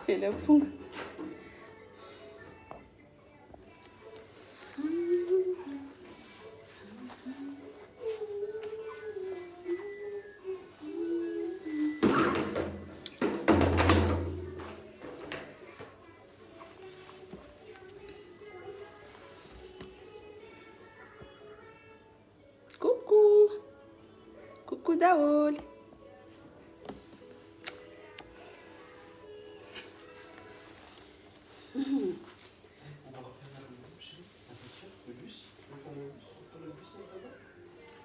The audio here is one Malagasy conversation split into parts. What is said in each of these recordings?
Vely amponga. Coucou. Coucou daholo.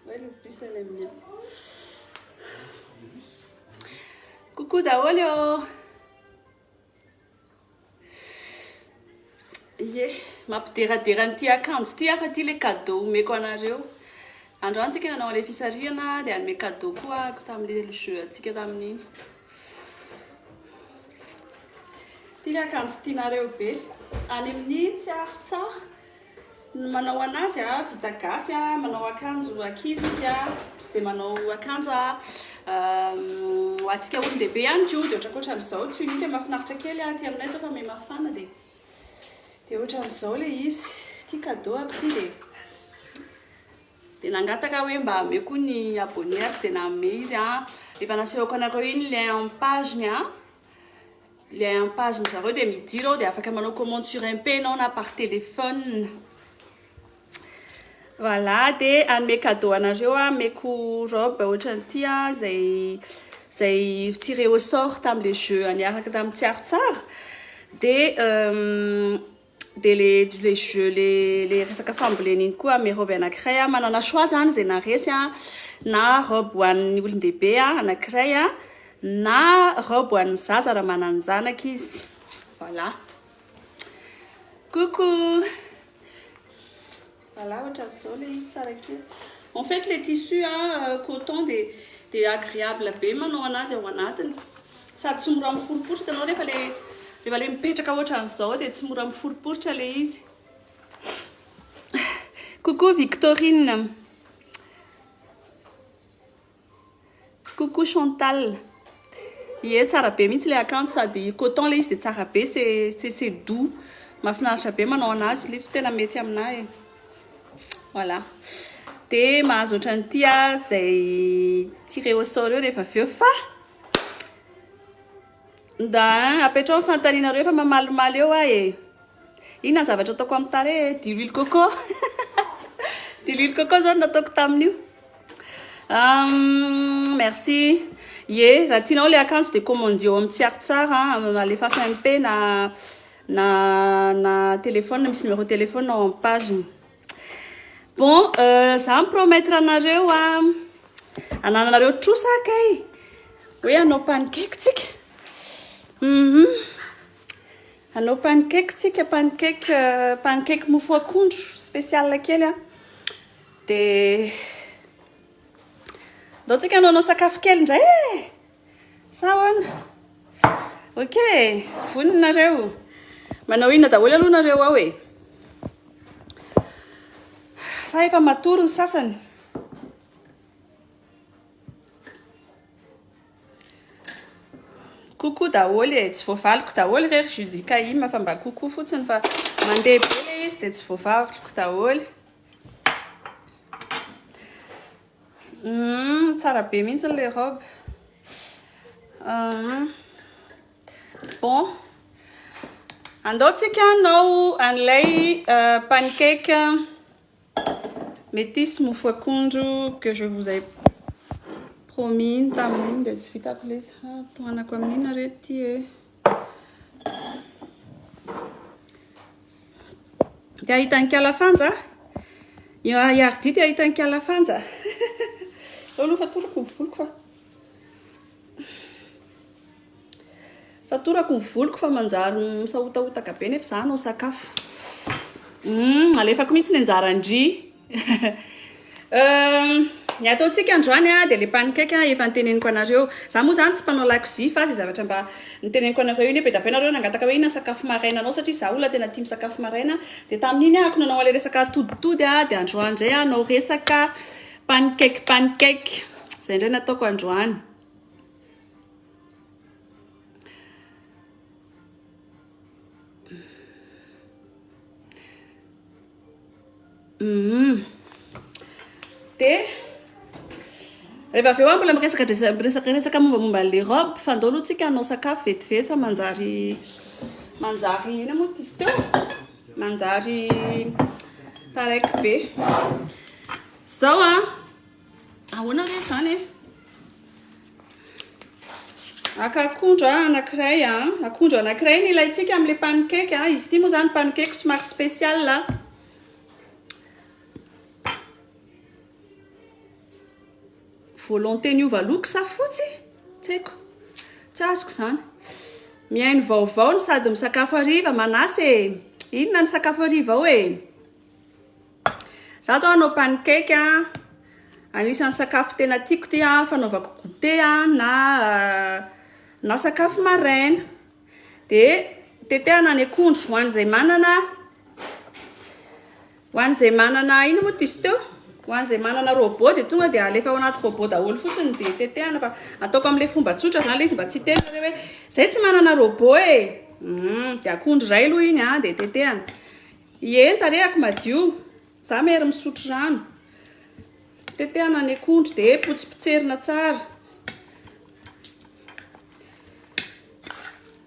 Ouais, le bus, elle aime bien. Coucou daholo. Ie, mampideradera an'ity akanjo ity aho fa ity ilay cadeau omeko anareo. Androany tsika nanao an'ilay fisarihana dia hanome cadeau koa aho tamin'ilay jeu antsika tamin'iny. Ity ilay akanjo tianareo be. Any amin'ny Tsiaro Tsara no manao anazy a, vita gasy a, manao akanjo ankizy izy a, dia manao akanjo a ho antsika olon-dehibe ihany koa, dia ohatran'izao tunique mahafinaritra kely a, aty aminay izao fa miha mafana dia dia ohatran'izao ilay izy. Ity cadeau ako ity dia dia nangataka hoe mba ameo koa ny abonné ako dia nanome izy a. Efa nasehoko anareo iny lien en page-ny a. Lien en page-ny zareo dia midira ao dia afaka manao commande sur MP ianao na par téléphone. Voilà, dia hanome cadeau anareo aho, ameko robe ohatran'ity aho izay izay tiré au sort tamin'ilay jeu niaraka tamin'ny Tsiaro Tsara. Dia dia le le jeu le le resaka fambolena iny koa ame robe anankiray aho. Manana choix zany izay naharesy aho, na robe ho an'ny olon-dehibe aho anankiray aho, na robe ho an'ny zaza raha manan-janaka izy. Voilà. Coucou. Voilà, ohatran'izao ilay izy tsara kely. En fait, le tissu a coton dia dia agréable be manao anazy ao anatiny. Sady tsy mora miforiporitra ianao rehefa le rehefa le mipetraka ohatran'izao dia tsy mora miforiporitra ilay izy. Coucou Victorine. Coucou Chantal. Ie, tsara be mihitsy ilay akanjo sady coton ilay izy dia tsara be, c'est c'est c'est doux. Mahafinaritra be manao anazy, ilay izy tena mety aminahy e. Voilà. Dia mahazo ohatran'ity aho izay tiré au sort eo rehefa avy eo fa nda apetraho ny fanontanianareo fa mamalimaly eo aho e. Inona ny zavatra ataoko amin'ny tarehy e? Diloilo coco. Diloilo coco zao no nataoko tamin'io. Merci. Ie, raha tianao ilay akanjo dia commandio amin'ny Tsiaro Tsara, alefaso MP na na na téléphone, misy numéro téléphone ao amin'ny page-ny. Bon, za mi-promettre anareo a, anananareo trosa kay hoe hanao pancake tsika. Hanao pancake tsika, pancake, pancake mofo akondro spécial kely a. Dia ndao tsika hanao sakafo kely indray e. Sa ahoana? Ok, vonona nareo. Manao inona daholo aloha nareo ao e? Sa efa matory ny sasany? Coucou daholo e, tsy voavaliko daholo re ry Judy Kaima fa mba coucou fotsiny fa mandeha be ilay izy dia tsy voavaliko daholo. Tsara be mihitsy ilay robe. Bon, andao tsika hanao an'ilay pancake métis mofo akondro que je vous ai promis iny tamin'iny dia tsy vitako ilay izy. Tohanako amin'inona re ity e? Te hahita an'i Kala Fanja? I Hardy te hahita an'i Kala Fanja. Aleo aloha fatorako ny voloko fa fatorako ny voloko fa manjary misahotahoutaka be nefa za hanao sakafo. Alefako mihitsy ny anjaran-dry. Ny ataontsika androany a dia ilay pancake efa noteneniko anareo. Za moa zany tsy mpanao lakozia fa izay zavatra mba noteneniko anareo iny hoe be dia be nareo nangataka hoe inona sakafo maraina anao satria za olona tena tia misakafo maraina. Dia tamin'iny ahako nanao an'ilay resaka atoditody a, dia androany indray aho hanao resaka pancake pancake. Izay indray no ataoko androany. Hum. Dia rehefa avy eo aho mbola miresaka miresaka resaka mombamomba an'ilay robe fa andao aloha tsika hanao sakafo vetivety fa manjary manjary inona moa izy teo? Manjary taraiky be. Zao an, ahoana re izany e? Haka akondro aho anankiray an, akondro anankiray no ilaintsika amin'ilay pancake an, izy ity moa izany pancake somary spécial an. Volonté niova loko sa fotsy? Tsy haiko. Tsy azoko izany. Mihaino vaovao no sady misakafo hariva, manasa e. Inona ny sakafo hariva ao e? Za zao hanao pancake a. Anisan'ny sakafo tena tiako ity a, fanaovako goûter a na na sakafo maraina. Dia tetehana ny akondro ho an'izay manana Ho an'izay manana inona moa diso teo? Ho an'izay manana robot dia tonga dia alefa ao anaty robot daholo fotsiny dia tetehana fa ataoko amin'ilay fomba tsotra izany ilay izy mba tsy hiteny nareo hoe zay tsy manana robot e! Hum, dia akondro iray aloha iny an, dia tetehana. Ie, ny tarehako madio. Za mery misotro rano. Tetehana ny akondro dia potsipotserina tsara.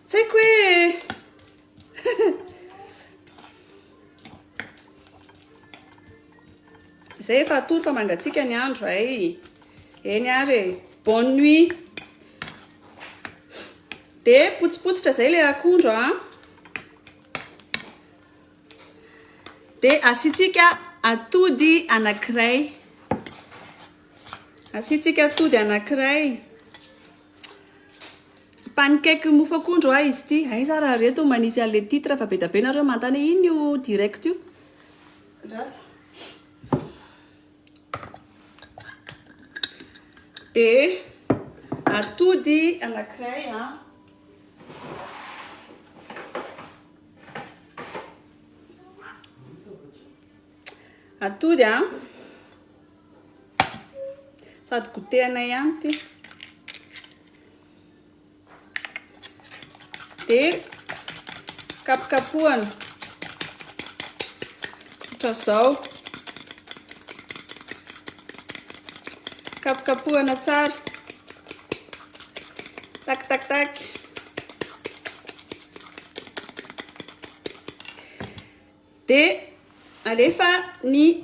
Tsy haiko hoe Izay efa hatory fa mangatsiaka ny andro ay. Eny ary e. Bonne nuit. Dia potsipotsitra izay ilay akondro a. Dia asiantsika atody anankiray. Asiantsika atody anankiray. Pancake mofo akondro hoa izy ity. Aiza raha reto manisy an'ilay titre fa be dia be nareo manontany hoe inona io direct io. Andraso. Dia atody anankiray an. Atody an. Sady goûter anay ihany ity. Dia kapokapohana. Ohatran'izao. Kapokapohana tsara. Tak tak tak. Dia alefa ny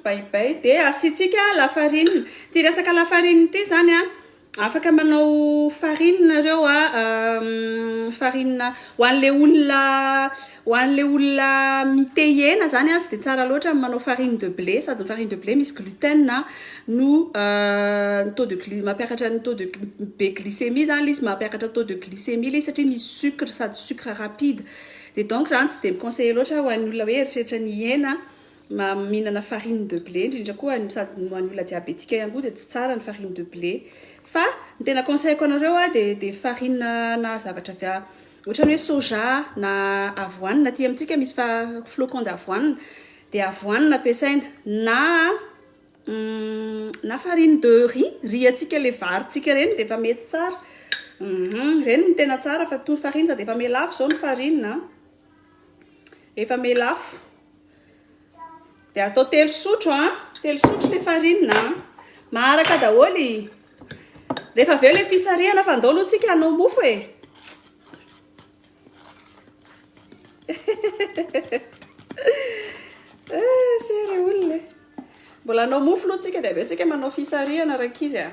Baibay. Dia asiantsika lafarinina. Ity resaka lafarinina ity izany an, afaka manao farine nareo an, farine ho an'ilay olona ho an'ilay olona mite hena izany an, tsy dia tsara loatra ny manao farine de blé, sady ny farine de blé misy gluten no ny taux de gly mampiakatra ny taux de be glycémie izany ilay izy, mampiakatra taux de glycémie ilay izy satria misy sucre sady sucre rapide. Dia donc izany tsy dia mi-conseiller loatra aho ho an'ny olona hoe eritreritra ny hihena mihinana farine de blé, indrindra koa ny sady ho an'ny olona diabetika ihany koa dia tsy tsara ny farine de blé. Fa ny tena conseil-ko anareo a dia dia farine na zavatra avy a ohatran'ny hoe soja na avoine, aty amintsika misy fa flocon d'avoine, dia avoine ampiasaina na na farine de riz, riz antsika ilay varintsika ireny dia efa mety tsara. Ireny no tena tsara fa toa farine sady efa mihalafo izao ny farine a. Efa mihalafo. Dia atao telo sotro a, telo sotro ilay farine a. Maharaka daholo. Rehefa avy eo ilay fisarihana fa andao aloha tsika hanao mofo e. Sery olona e. Mbola hanao mofo aloha tsika dia avy eo tsika manao fisarihana rankizy a.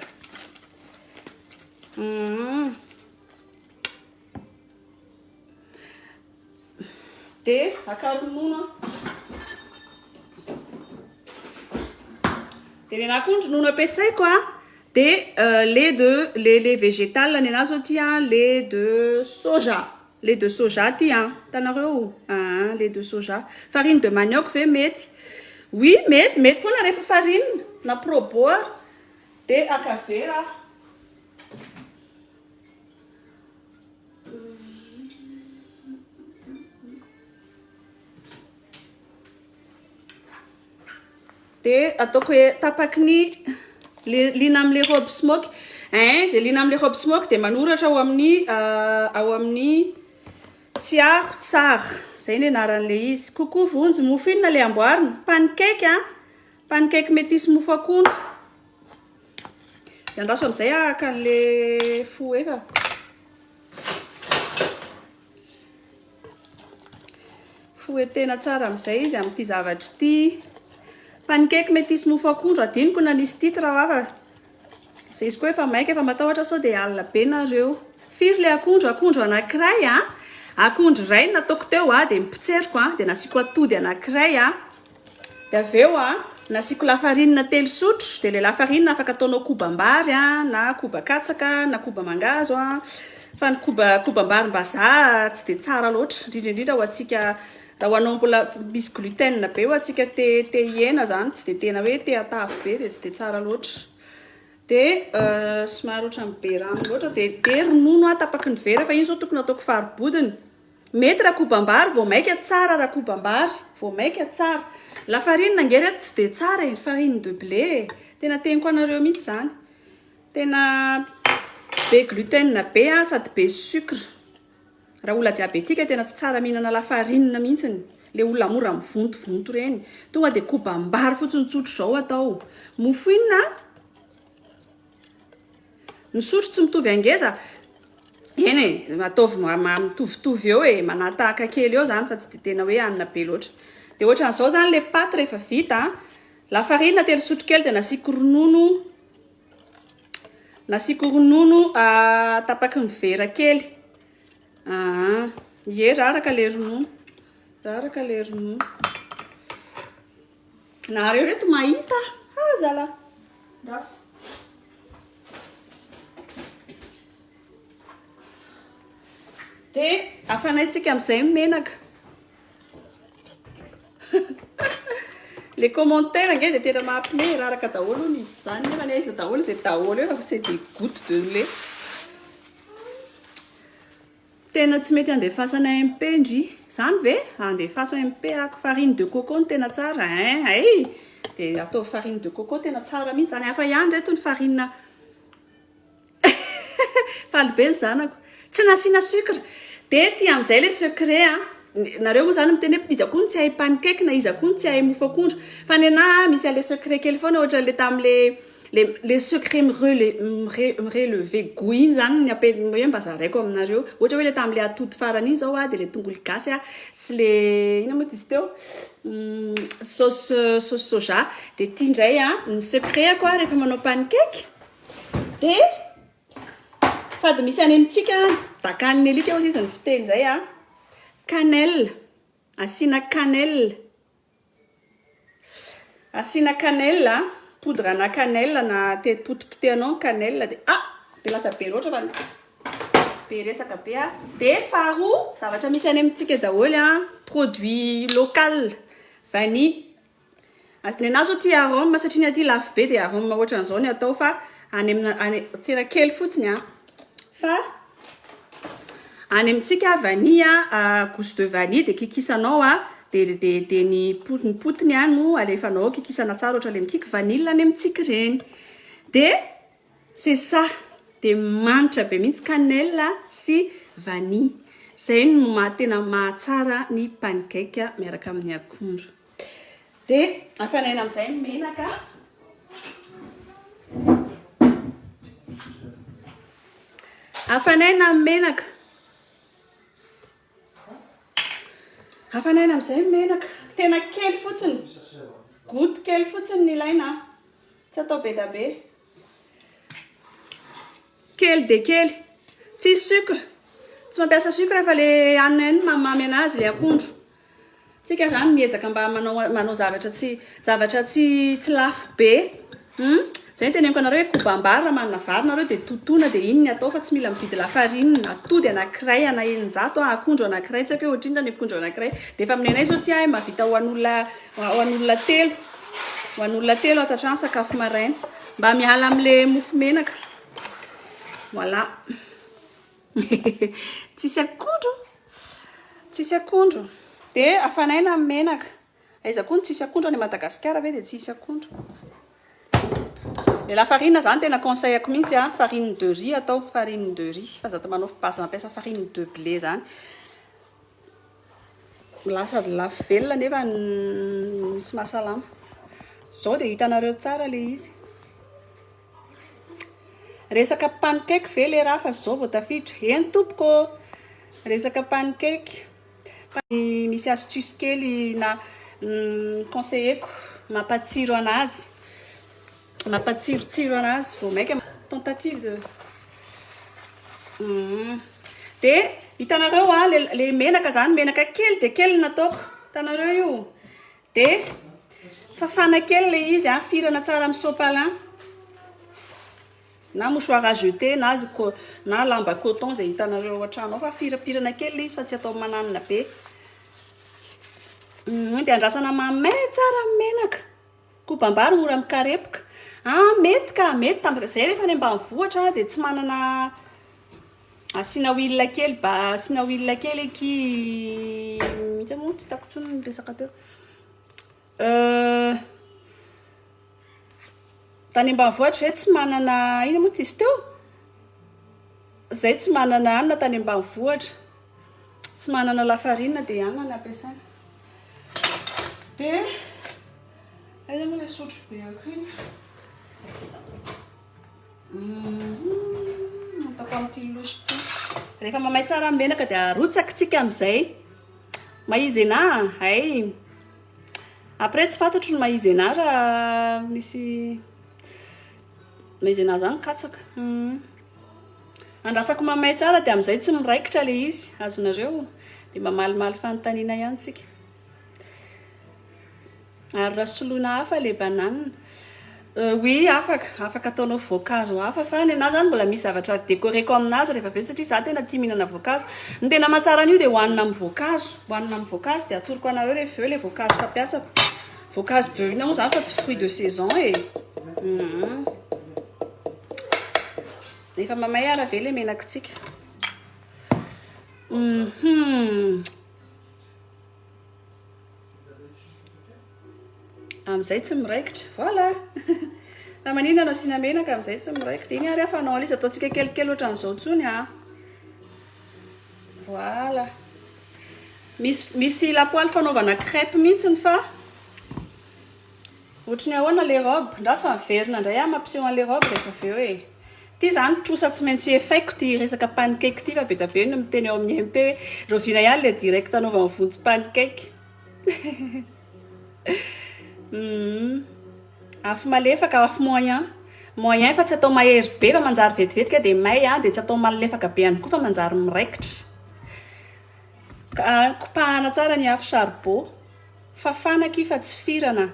Dia haka ronono aho. Dia ny anah koa ny ronono ampiasaiko a, dia lait de lait lait végétal ny anah zao ty a, lait de soja, lait de soja ty a, hitanareo? Aa lait de soja. Farine de manioc ve mety? Oui mety, mety foana rehefa farine na probo ary. Dia haka vera aho. Dia ataoko hoe tapaky ny liana amin'ilay robe smoky. Hein, izay liana amin'ilay robe smoky dia manoratra ao amin'ny ao amin'ny Tsiaro tsara. Izay ny anaran'ilay izy. Coucou Vonjy, mofo inona ilay amboarina? Pancake a! Pancake metisy mofo akondro. Dia andraso amin'izay haka an'ilay fouet fa. Fouettena tsara amin'izay izy amin'ity zavatra ity. Pancake metisy mofo akondro, adinoko nanisy titre aho fa izay izy koa efa maika, efa matahotra sao dia alina be nareo. Firy ilay akondro? Akondro anankiray a, akondro iray no nataoko teo a, dia nipotseriko a, dia nasiako atody anankiray a, dia avy eo a, nasiako lafarinina 3 sotro, dia ilay lafarinina afaka ataonao kobam-bary a, na koba katsaka, na koba mangahazo a, fa ny koba, kobam-barim-bazaha tsy dia tsara loatra, indrindra indrindra ho antsika, raha ho anao mbola misy gluten be ho antsika te, te hihena izany, tsy dia tena hoe te hatavy be dia tsy dia tsara loatra. Dia somary ohatran'ny be rano loatra, dia be ronono aho tapaky ny vera, fa iny izao tokony ataoko farobodiny. Mety raha kobam-bary, vao maika tsara raha kobam-bary, vao maika tsara. Lafarinina ange reto tsy dia tsara e, farine de blé e. Tena teniko anareo mihitsy izany. Tena be gluten be an, sady be sucre. Raha olona diabetika tena tsy tsara mihinana lafarinina mihitsiny. Le olona mora mivontovonto ireny. Tonga dia kobam-bary fotsiny tsotra izao atao. Mofo inona? Ny sotro tsy mitovy angeza. Eny e, ataovy mitovitovy eo e, manatahaka kely eo izany fa tsy dia tena hoe hanina be loatra. Dia ohatran'izao izany ilay paty rehefa vita. Lafarinina 3 sotro kely dia nasiako ronono. Nasiako ronono tapaky ny vera kely. Aa, ie, raraka ilay ronono. Raraka ilay ronono. Nareo reto mahita azala. Raso. Dia afanaintsika amin'izay ny menaka. Les commentaires ange dia tena mampime, raraka daholo hono izy izany, nefa ny aiza daholo izay daholo eo fa c'est des gouttes de lait. Tena tsy mety andefasana MP ndry. Zany ve? Andefaso MP ako. Farine de coco no tena tsara hein. Hay! Dia ataovy farine de coco tena tsara mihitsy zany. Hafa ihany reto ny farine. Faly be ny zanako. Tsy nasiana sucre. Dia ty amin'izay ilay secret a. Nareo moa zany miteny hoe iza koa no tsy hahay pancake na iza koa no tsy hahay mofo akondro. Fa ny anahy misy an'ilay secret kely foana ohatran'ilay tamin'ilay le secret mirelever goût iny zany ny ape hoe mba zaraiko aminareo. Ohatra hoe le tamin'ilay atody farany iny zao a, dia le tongolo gasy a sy le inona moa izy teo? Sauce, sauce soja. Dia ity indray a, ny secret-ko a rehefa manao pancake dia sady misy any amintsika dakan'ny alika hozy izy ny fiteny izay a, cannelle, asiana cannelle. Asiana cannelle a, poudre ana cannelle na te potipotehanao ny cannelle dia ah! Dia lasa be loatra fa be resaka be ah. Dia faharoa, zavatra misy any amintsika daholo a, produit local, vanille. Ny anahy zao tia arôme satria ny aty lafo be dia arôme ohatran'izao ny atao fa any amina any tsena kely fotsiny a. Fa any amintsika vanille a, gousse de vanille dia kikisanao a, dia dia dia ny pot- ny potiny a no alefanao ao, kikisana tsara ohatra ilay mikiky vanille any amintsika ireny. Dia c'est ça, dia manitra be mihitsy cannelle sy vanille. Izay no maha tena mahatsara ny pancake miaraka amin'ny akondro. Dia afanaina amin'izay ny menaka. Afanaina ny menaka. Afanaina amin'izay ny menaka. Tena kely fotsiny. Goutte kely fotsiny ny ilaina. Tsy atao be da be. Kely dia kely. Tsisy sucre. Tsy mampiasa sucre fa le hanina ihany no mamimamy anazy, le akondro. Tsika zany miezaka mba manao manao zavatra tsy zavatra tsy tsy lafo be. Zay no teneniko anareo hoe kobam-bary raha manana vary nareo dia totoina dia iny ny atao fa tsy mila mividy lafarinina. Atody anankiray ana 600, akondro anankiray, tsy haiko hoe ohatrinona ny akondro anankiray. Dia efa amin'ny anay izao ty aho mahavita ho an'olona ho an'olona telo. Ho an'olona telo ato an-trano sakafo maraina. Mba miala amin'ilay mofo menaka. Voilà. Tsisy akondro. Tsisy akondro. Dia afanaina ny menaka. Aiza koa no tsisy akondro? Any Madagasikara ve dia tsisy akondro? Ilay lafarine zany tena conseil-ko mihitsy a, farine de riz atao, farine de riz. Fa za manao base mampiasa farine de blé zany. Lasa lafo velona nefa tsy mahasalama. Izao dia hitanareo tsara ilay izy. Resaka pancake ve le raha fa zao vao tafiditra? Eny tompoko ô! Resaka pancake. Misy astuce kely na conseilleko mampatsiro anazy. Mampatsirotsiro anazy vao maika tentative de Dia hitanareo a, le menaka zany, menaka kely dia kely no nataoko. Hitanareo io? Dia fafana kely ilay izy an, firana tsara amin'ny sopalin na mouchoir à jeter na na lamba coton izay hitanareo ao an-trano ao fa firapirana kely ilay izy fa tsy atao mananina be. Dia andrasana mamay tsara ny menaka. Kobam-bary mora mikarepoka. Ah, mety ka, mety tam-, izay rehefa any ambanivohitra dia tsy manana asiana huile kely ba asiana huile kely aky mihitsy moa tsy hitako intsony ny resaka teo. Tany ambanivohitra izay tsy manana inona moa izy teo? Izay tsy manana hanina tany ambanivohitra. Tsy manana lafarinina dia hanina no ampiasaina. Dia aiza moa ilay sotro be ako iny? Ataoko amin'ity louche ity. Rehefa mamay tsara ny menaka dia arotsakitsika amin'izay. Maïzena, hay. Après tsy fantatro ny maïzena raha misy maïzena zany katsaka. Andrasako mamay tsara dia amin'izay tsy miraikitra ilay izy. Azonareo? Dia mamalimaly fanontaniana ihany tsika. Ary raha soloina hafa le banane? Oui, afaka, afaka ataonao voankazo hafa fa ny anahy zany mbola misy zavatra decoreko aminazy rehefa avy eo satria za tena tia mihinana voankazo. Ny tena mahatsara an'io dia hohanina amin'ny voankazo, hohanina amin'ny voankazo dia atoroko anareo rehefa avy eo le voankazo fampiasako. Voankazo de inona moa zany fa tsy fruit de saison e. Efa mamay ara ve le menakitsika? Amin'izay tsy miraikitra. Voilà. Fa maninona no asiana menaka amin'izay tsy miraikitra? Iny ary aho fanao an'izy ataontsika kelikely ohatran'izao intsony a. Voilà. Misy misy lapoaly fanaovana crêpe mihitsy fa ohatry ny ahoana le robe? Ndraso fa miverina indray aho mampiseho an'le robe rehefa avy eo e. Ity izany trosa tsy maintsy efaiko ity resaka pancake ity fa be dia be no miteny ao amin'ny MP hoe rahoviana ihany le direct anaovan'i Vonjy pancake. Afo malefaka, afo moyen. Moyen fa tsy atao mahery be fa manjary vetivetika dia may dia tsy atao malefaka be ihany koa fa manjary miraikitra. Kopahana tsara ny afo charbon. Fafana akia fa tsy firana.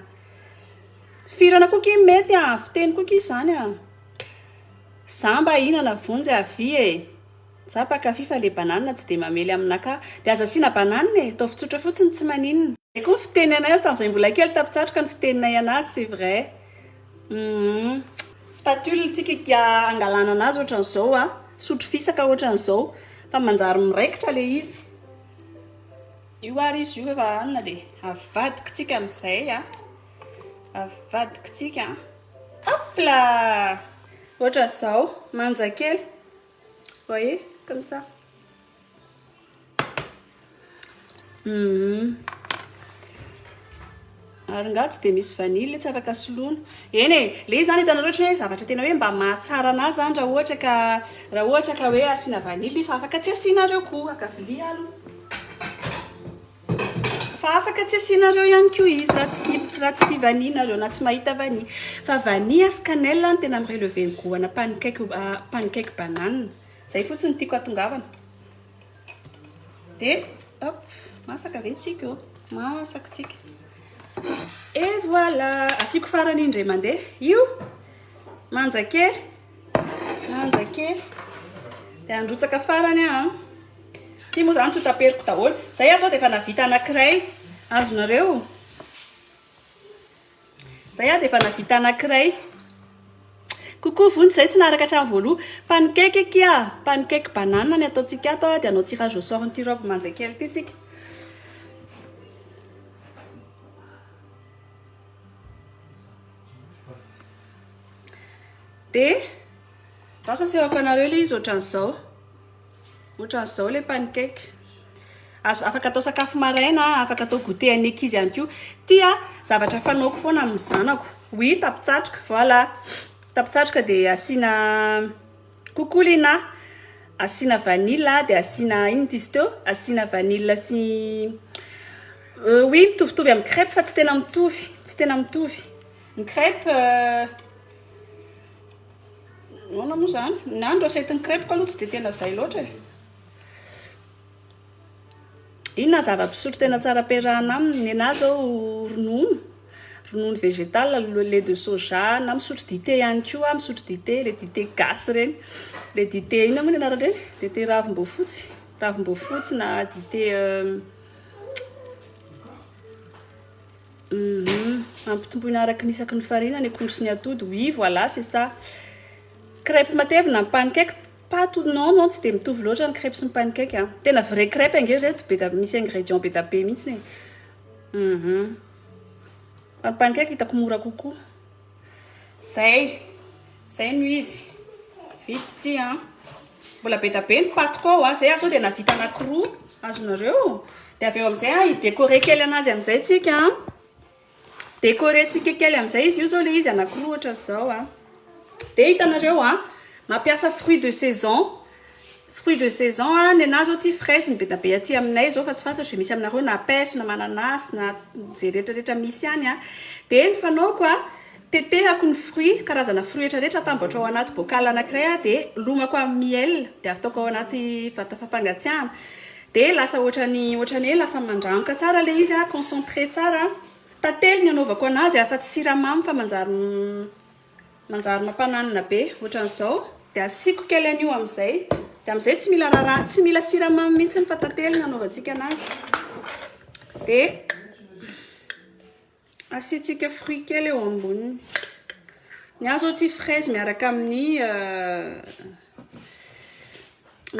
Firana koa akia mety a, fiteny koa akia izany a. Za mba hihinana Vonjy avia e. Za mpankafy fa le banane tsy dia mamely aminakahy. Dia aza asiana banane e, ataovy tsotra fotsiny tsy maninona. Zay koa ny fiteny anay azy tamin'izay mbola kely tapitsatroka ny fiteninay anazy c'est vrai. Humm. Spatule tsika kia angalana anazy ohatran'izao a, sotro fisaka ohatran'izao fa manjary miraikitra le izy. Io ary izy io efa hanina dia avadikitsika amin'izay a. Avadikitsika. Hop là! Ohatran'izao, manja kely. Voyez, comme ça. Ary nga tsy dia misy vanille tsy afaka soloina. Eny e, le izy zany hitanareo ohatra hoe zavatra tena hoe mba mahatsara anazy zany raha ohatra ka raha ohatra ka hoe asiana vanille izy fa afaka tsy asianareo koa. Haka vilia aloha. Fa afaka tsy asianareo ihany koa izy raha tsy tia raha tsy tia vanille nareo na tsy mahita vanille. Fa vanille sy cannelle no tena mi-relever ny goût ana pancake pancake banane. Zay fotsiny no tiako hatongavana. Dia hop, masaka ve tsika ô? Masaka tsika. Et voilà, asiako farany indray mandeha. Io manja kely. Manja kely. Dia handrotsaka farany aho. Ity moa izany tsy ho taperiko daholo. Izay aho izao dia efa nahavita anankiray. Azonareo? Izay aho dia efa nahavita anankiray. Coucou Vonjy, izay tsy naharaka hatramin'ny voaloha. Pancake akia, pancake banane ny ataontsika ato dia hanao tirage au sort an'ity robe manja kely ity tsika. Dia lasa asehoko anareo ilay izy ohatran'izao. Ohatran'izao ilay pancake. Azo, afaka atao sakafo maraina, afaka atao goûter an'ny ankizy ihany koa. Ty a, zavatra fanaoko foana amin'ny zanako. Oui, tapitsatroka, voilà. Tapitsatroka dia asiana coucou Lina. Asiana vanille dia asiana inona ity izy teo? Asiana vanille sy oui, mitovitovy amin'ny crêpe fa tsy tena mitovy, tsy tena mitovy. Ny crêpe Ahoana moa izany? Na ny recette-n'ny crêpe aloha tsy dia tena izay loatra e. Inona ny zava-pisotro tena tsara ampiarahana aminy? Ny anahy izao ronono, ronono végétal, le lait de soja, na misotro dite ihany koa aho, misotro dite, ilay dite gasy ireny. Ilay dite inona moa ny anaran'ireny? Dite ravim-boafotsy, ravim-boafotsy na dite Ampitomboina araka ny isaky ny farine ny akondro sy ny atody. Oui, voilà, c'est ça. Crêpe matevina ny pancake, pas tout, non, non, tsy dia mitovy loatra ny crêpe sy ny pancake a. Tena vrai crêpe ange ireto, be da misy ingrédients be da be mihitsy e. Fa ny pancake hitako mora kokoa. Zay, zay no izy. Vita ity an. Mbola be da be ny patiko ao an. Zay aho zao dia nahavita anankiroa, azonareo. Dia avy eo amin'izay an, hi-décorer kely anazy amin'izay tsika an. Décorer-tsika kely amin'izay izy io zao ilay izy anankiroa ohatran'izao an. Dia hitanareo an, mampiasa fruit de saison. Fruit de saison an, ny anahy zao ity fraise ny be da be aty aminay zao fa tsy fantatro izay misy aminareo na paiso na mananasy na izay rehetra rehetra misy any an. Dia ny fanaoko an, tetehako ny fruit, karazana fruit rehetra rehetra atambatro ao anaty bocal anankiray an, dia lomako amin'ny miel, dia ataoko ao anaty vata fampangatsiahana. Dia lasa ohatran'ny ohatran'ny hoe lasa mandranoka tsara ilay izy an, concentré tsara. Tantely ny anaovako anazy an, fa tsy siramamy fa manjary Manjary mampananina be ohatran'izao dia asiako kely an'io amin'izay dia amin'izay tsy mila raharaha tsy mila siramamy mihitsy fa tantely no anaovantsika anazy dia asiantsika fruit kely eo amboniny. Ny ahy izao ity fraise miaraka amin'ny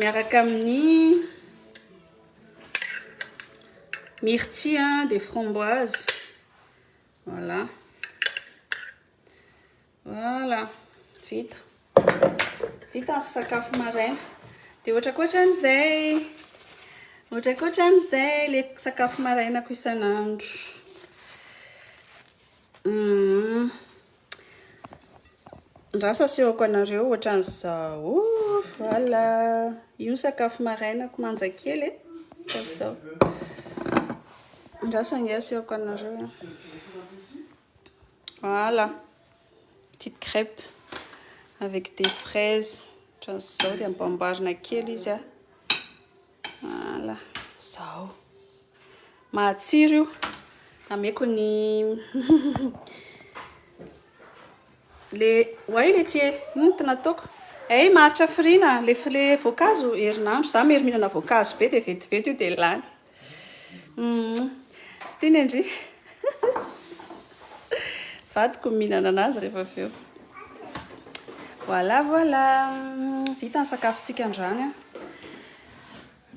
miaraka amin'ny myrtille dia framboise. Voilà. Voilà. Vita. Vita ny sakafo maraina. Dia ohatrakotran'izay. Ohatrakotran'izay le sakafo marainako isan'andro. Andraso asehoko anareo ohatran'izao. Voilà. Io sakafo marainako manja kely e. Ohatran'izao. Andraso ange asehoko anareo e. Voilà. Petite crêpe avec des fraises. Ohatran'izao dia ampamboarina kely izy a. Voilà. Zao. Matsiro io. Ameko ny le oay le tie. Inona ty nataoko? Hey, maharitra firina le le voankazo herinandro. Za mery mihinana voankazo be dia vetivety io dia lany. Tiany ndry. Vadiko mihinana anazy rehefa avy eo. Voilà, voilà. Vita ny sakafontsika androany a.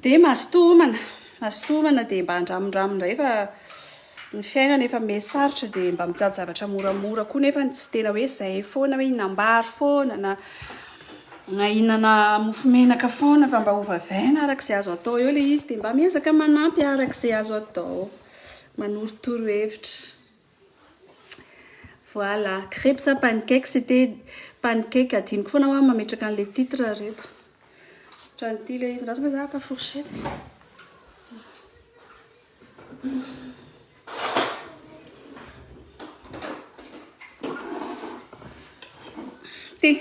Dia mazotoa homana. Mazotoa homana dia mba andramondramo indray fa ny fiainana efa miha sarotra dia mba mitady zavatra moramora koa nefa tsy tena hoe izay foana hoe hihinam-bary foana na na hihinana mofo menaka foana fa mba hovavaina araka izay azo atao eo ilay izy dia mba miezaka manampy araka izay azo atao. Manorotoro hevitra. Voilà, crêpe sa pancake, c'était pancake. Adinoko foana hoa mametraka an'ilay titre reto. Ohatran'ity ilay izy. Andraso moa za haka fourchette. Ty.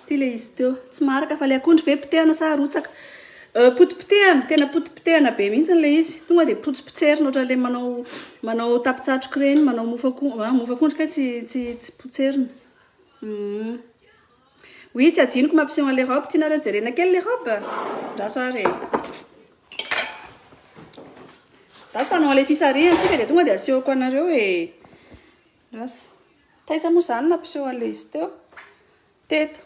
Ty ilay izy teo. Tsy maharaka fa ilay akondro ve potehana sa arotsaka? Potipotehana, tena potipotehana be mihitsy ilay izy. Tonga dia potsipotserina ohatran'ilay manao manao tapitsatroka ireny, manao mofo akondro, ah, mofo akondro kay tsy tsy tsy potserina. Oui, tsy adinoko mampiseho an'ilay robe. Tianareo jerena kely ilay robe? Andraso ary e. Andraso fa hanao an'ilay fisarihana tsika dia tonga dia asehoko anareo e. Andraso. Taiza moa izany nampiseho an'ilay izy teo? Teto.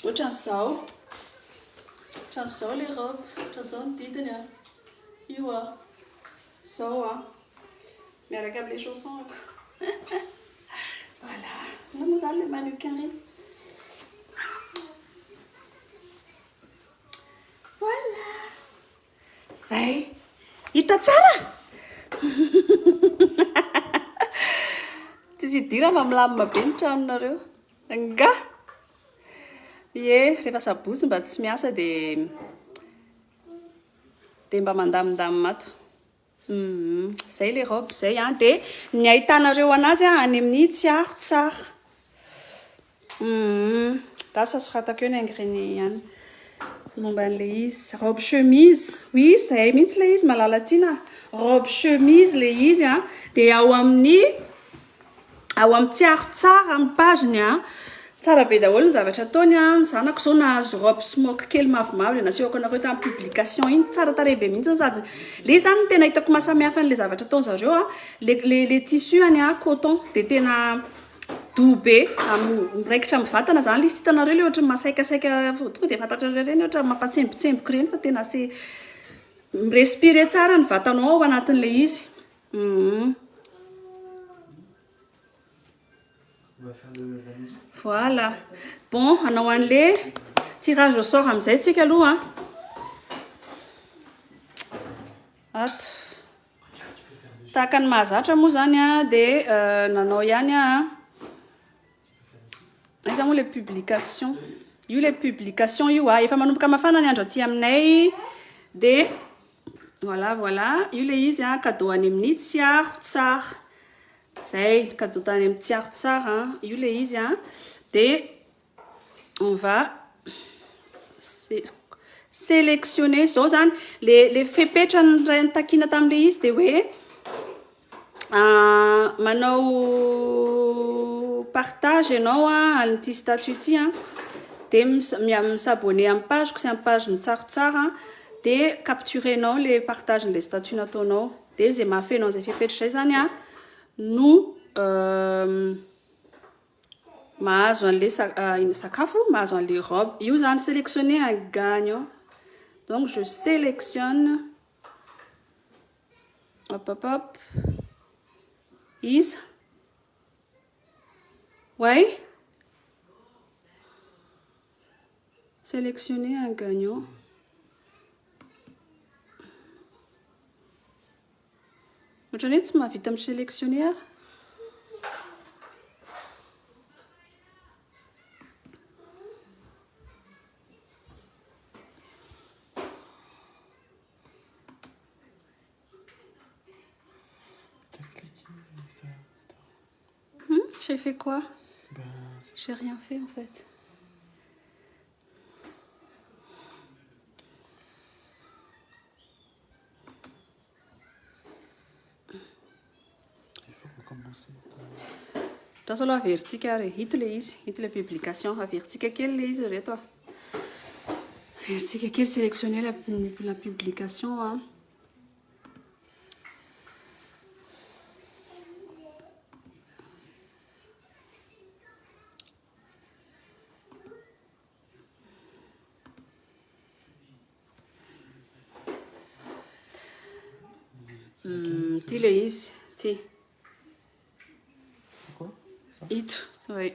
Ohatran'izao. Ohatran'izao ilay robe. Ohatran'izao ny didiny a. Io a. Izao a. Miaraka amin'ilay chaussons-ko. Voilà. Inona moa izany ilay mannequin iny? Zay. Hita tsara? Tsisy idirana fa milamina be ny tranonareo. Nga? Ie, rehefa sabotsy mba tsy miasa dia dia mba mandamindamina ato. Zay le robe zay an. Dia ny ahitanareo anazy an, any amin'ny Tsiaro Tsara. Lasa soratako eo ny ingrénient ihany momba an'ilay izy. Robe chemise. Oui, zay mihitsy ilay izy Malalatiana. Robe chemise ilay izy an. Dia ao amin'ny ao amin'ny Tsiaro Tsara amin'ny page-ny an. Tsara be daholo ny zavatra ataony an. Ny zanako izao nahazo robe smock kely mavomavo ilay nasehoko anareo tamin'ny publication iny. Tsara tarehy be mihitsy sady ilay izy izany no tena hitako mahasamihafa an'ilay zavatra ataon-dry zareo an. Ilay, ilay, ilay tissu any an, coton dia tena doux be, miraikitra amin'ny vatana izany ilay izy. Tsy hitanareo ilay ohatran'ny masaikasaika tonga dia fantatrareo ireny ohatran'ny mampatsembotsemboka ireny fa tena c'est mi-respirer tsara ny vatanao ao anatin'ilay izy. Voilà. Bon, hanao an'le tirage au sort amin'izay tsika aloha an. Ato. Tahaka ny mahazatra moa zany an, dia nanao ihany aho an. Aiza moa le publication? Io le publication io an, efa manomboka mafana ny andro aty aminay. Dia voilà, voilà, io le izy an, cadeau any amin'ny Tsiaro Tsara. Zay, cadeau tany amin'ny Tsiaro Tsara an, io le izy an. Dia on va sélectionner zao zany, le, le fepetra nitakiana tamin'ilay izy dia hoe manao partage ianao an, an'ity statut ity an, dia mi-s'abonner amin'ny page-ko sy amin'ny page-n'ny Tsiaro Tsara an, dia capturer-nao le partage-n'ilay statut nataonao. Dia izay mahafeno an'izay fepetra izay zany an, no mahazo an'ilay sakafo, mahazo an'ilay robe. Io zany sélectionner un gagnant. Donc je sélectionne. Hop, hop, hop. Iza? Ouais. Sélectionner un gagnant. Ohatran'ny hoe tsy mahavita mi-sélectionner aho. J'ai fait quoi? J'ai rien fait en fait. Il faut recommencer. Andraso aloha averintsika ary. Ito ilay izy, ito ilay publication. Averintsika kely ilay izy ry reto a. Averintsika kely, sélectionner la publication a. Ity ilay izy, ity. Ito, oui.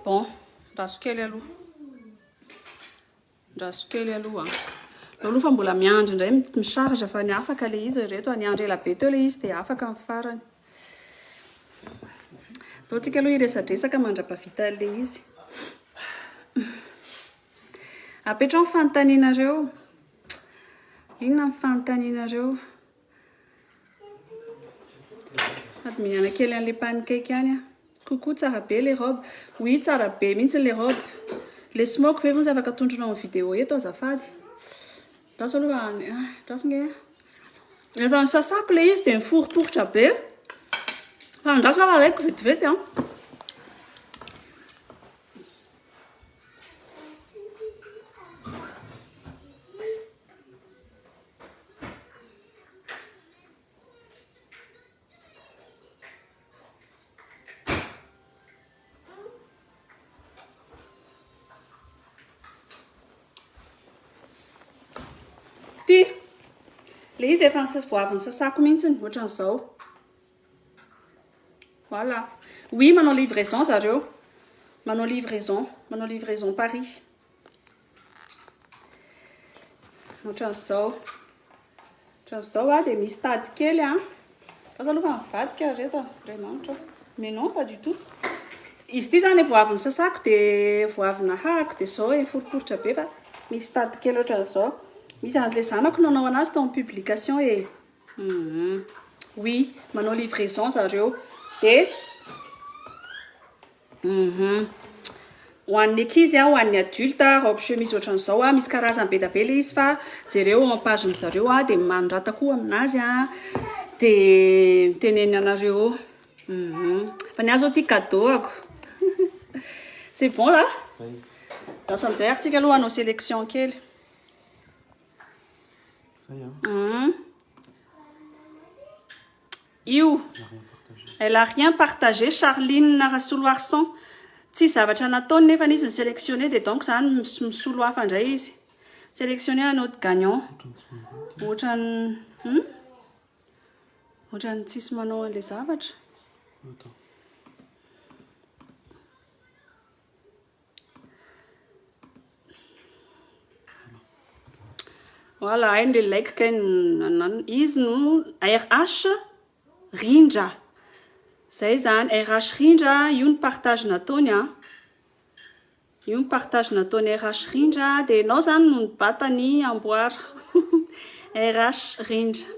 Bon, andraso kely aloha. Andraso kely aloha. Aleo aloha fa mbola miandry indray mi-charge fa ny afaka ilay izy ry reto a. Niandry ela be teo ilay izy dia afaka ny farany. Atao tsika aloha hiresadresaka mandra-pahavita an'ilay izy. Apetraho ny fanontanianareo. Inona ny fanontanianareo? Sady mihinana kely an'ilay pancake ihany aho. Coucou, tsara be ilay robe. Oui, tsara be mihitsy ilay robe. Ilay smoke ve vonjy afaka atondronao amin'ny vidéo eto azafady? Andraso aloha, andraso nge. Efa nisasako ilay izy dia niforiporitra be. Fa andraso aho alaiko vetivety an. Ty, le izy efa vao avy nisasako mihitsy ohatran'izao. Voilà. Oui, manao livraison zareo. Manao livraison, manao livraison Paris. Ohatran'izao. Ohatran'izao a, dia misy tady kely a. Aza aloha fa mivadika ry reto a, Andriamanitra ô. Mais non, pas du tout. Izy ity izany vao avy nisasako dia vao avy nahahako dia izao e, foriporitra be fa misy tady kely ohatran'izao. Misy an'ilay zanako nanao anazy tao amin'ny publication e. Oui, manao livraison zareo. Dia Ho an'ny ankizy, ho an'ny adulte, robe chemise ohatran'izao, misy karazany be dia be ilay izy fa jereo ao amin'ny page-ny zareo dia manorata koa aminazy dia mitenena anareo eo. Fa ny ahy izao ity cadeau-ako. C'est bon là? Oui. Lasa amin'izay ary tsika aloha hanao sélection kely. Zay a. Io. Elle a rien partagé. Elle a rien partagé, Charline Rasoloarison. Tsy zavatra nataony nefa izy ni-sélectionné dia donc zany misolo hafa indray izy. Sélectionné un autre gagnant. Ohatran'ny tsy manao. Ohatran'ny, Ohatran'ny tsisy manao an'ilay zavatra. Attends. Voilà, hainy le like kay izy no RH Rindra. Zay zany RH Rindra, io ny partage nataony a. Io ny partage nataony RH Rindra, dia ianao zany no nibata ny amboara. RH Rindra.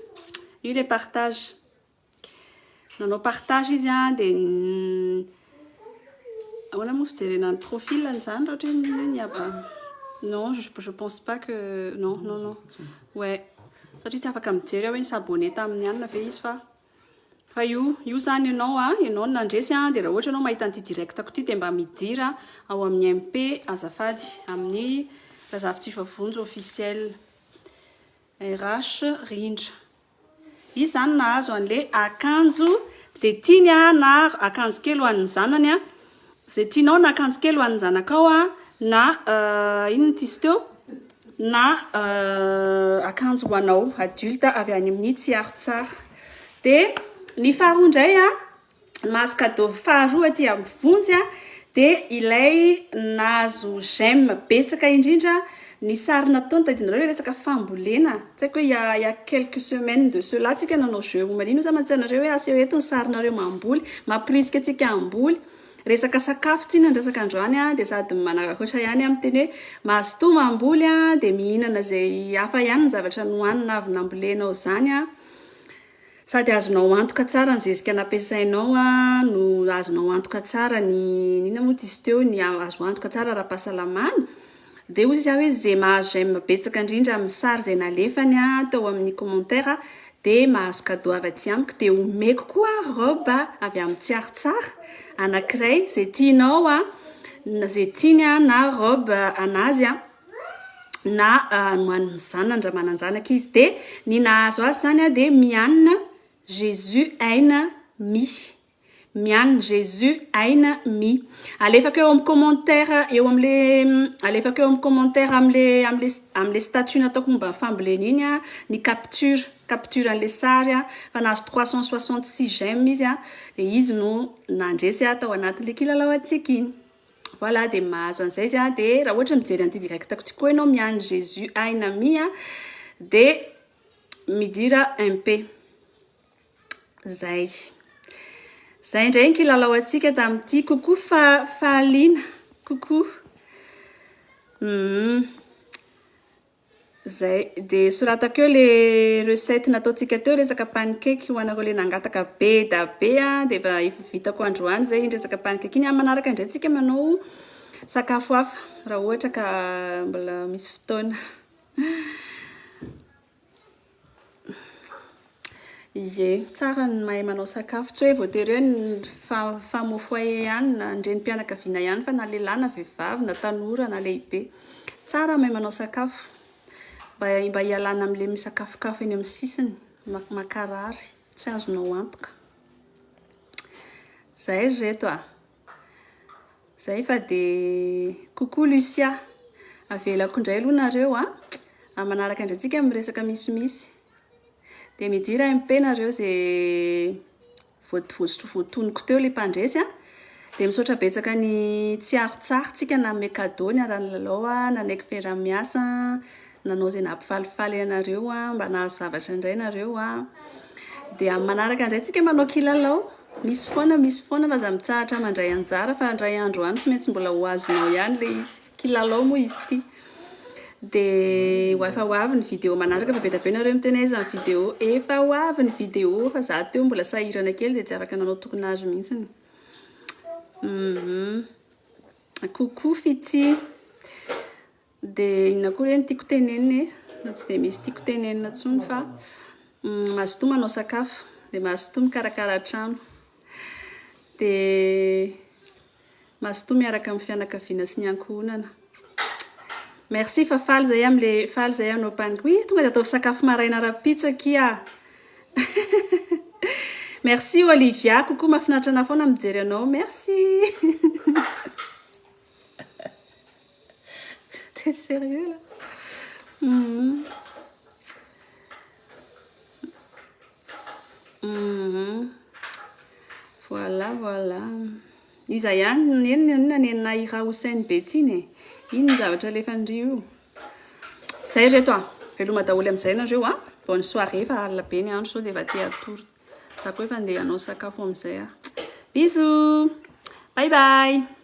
Io le partage. Nanao partage izy a, dia ahoana moa fijerena ny profil-ny zany raha ohatra hoe ny aba. Non, je pense pas que non, non, non. Ouais. Satria tsy afaka mijery aho hoe nisabonné tamin'ny anona ve izy fa io zany ianao a, ianao no nandresy a, dia raha ohatra ianao mahita an'ity direct-ko ity dia mba midira ao amin'ny MP azafady amin'ny Razafintsivavonjy officiel. RH Rindra. Izy zany nahazo an'ilay akanjo izay tiany a, na akanjo kely ho an'ny zanany a. Izay tianao na akanjo kely ho an'ny zanakao a, na inona ty izy teo? Na akanjo ho anao adulte avy any amin'ny Tsiaro Tsara. Dia ny faharoa indray a, mahazo cadeau faharoa aty amin'ny Vonjy a, dia ilay nahazo j'aime betsaka indrindra ny sary nataony tadidinareo ilay resaka fambolena. Tsy haiko hoe il y a quelques semaines de cela tsika nanao jeu momba an'iny, sa mantsy anareo hoe aseho eto ny sarinareo mamboly, mampirisika antsika hamboly. Resaka sakafo tsy inona ny resaka androany a, dia sady manararaotra ihany amin'ny teny hoe mazotoa mamboly a, dia mihinana izay hafa ihany ny zavatra nohanina avy nambolenao izany a. Sady azonao antoka tsara ny zezika nampiasainao a, no azonao antoka tsara ny inona moa ty izy teo, ny azo antoka tsara ara-pahasalamana. Dia hoy izy hoe izay mahazo j'aime betsaka indrindra amin'ny sary izay nalefany a, tao amin'ny commentaire dia mahazo cadeau avy aty amiko, dia omeko koa robe avy amin'ny Tsiaro Tsara anankiray izay tianao a, na izay tiany a, na robe anazy a, na nohanin'ny zanany raha manan-janaka izy. Dia ny nahazo azy zany a dia Mianina Jésus Aina Mi. Mianina Jésus Aina Mi. Alefako eo amin'ny commentaire, eo amin'le, alefako eo amin'ny commentaire amin'le statut nataoko momba ny fambolena iny a, ny capture an'le sary a, fa nahazo 366 j'aime izy a, dia izy no nandresy a tao anatin'le kilalao antsika iny. Voilà, dia mahazo an'izay izy a, dia raha ohatra mijery an'ity direct-ko ty koa ianao Mianina Jésus Aina Mi a, dia midira MP. Zay. Zay indray ny kilalao antsika tamin'ity. Coucou Falina. Coucou. Zay. Dia soratako eo le recette nataontsika teo, resaka pancake ho anareo le nangataka be da be a, dia efa vitako androany zay iny resaka pancake iny. Amin'ny manaraka indray tsika manao sakafo hafa raha ohatra ka mbola misy fotoana. Ie, tsara ny mahay manao sakafo. Tsy hoe voatery hoe ny femme au foyer ihany na ny renim-pianakaviana ihany fa na lehilahy na vehivavy na tanora na lehibe. Tsara mahay manao sakafo mba hialana amin'ilay misakafokafo eny amin'ny sisiny, makarary, tsy azonao antoka. Zay ry reto a. Zay fa dia coucou Lucia. Avelako indray aloha nareo a. Amin'ny manaraka indray tsika miresaka misimisy. Dia midira MP nareo izay voatonoko teo ilay mpandresy a. Dia misaotra betsaka ny Tsiaro Tsara tsika nanome cadeau niara-nilalao a, nanaiky fiaraha-miasa, Nanao izay nampifalifaly anareo a, mba nahazo zavatra indray nareo a. Dia amin'ny manaraka indray tsika manao kilalao. Misy foana, misy foana fa aza mitsahatra mandray anjara fa indray andro any tsy maintsy mbola ho azonao ihany ilay izy. Kilalao moa izy ity. Dia ho efa ho avy ny vidéo manaraka fa be dia be nareo miteny aiza ny vidéo. Efa ho avy ny vidéo fa za teo mbola sahirana kely dia tsy afaka nanao tournage mihitsiny. Mhm. Coucou Fiti. Dia inona koa re no tiako tenenina e? Na tsy dia misy tiako tenenina intsony fa mazotoa manao sakafo, dia mazotoa mikarakara trano. Dia mazotoa miaraka amin'ny fianakaviana sy ny ankohonana. Merci fa faly zay amle faly zay anao mpaniky. Oui, tonga dia ataovy sakafo maraina rahampitso akia. Merci Olivia, coucou mahafinaritra anah foana mijery anao. Merci. T'es sérieux là? Mhm. Mhm. Voilà, voilà. Iza ihany no nenina inona nenina Ira Hussein be ty iny e? Iny ny zavatra alefan-dry io. Zay reto a. Veloma daholo amin'izay nareo a. Bonne soirée fa alina be ny andro sao dia efa te hatory. Za koa efa andeha hanao sakafo amin'izay aho. Bisous. Bye bye.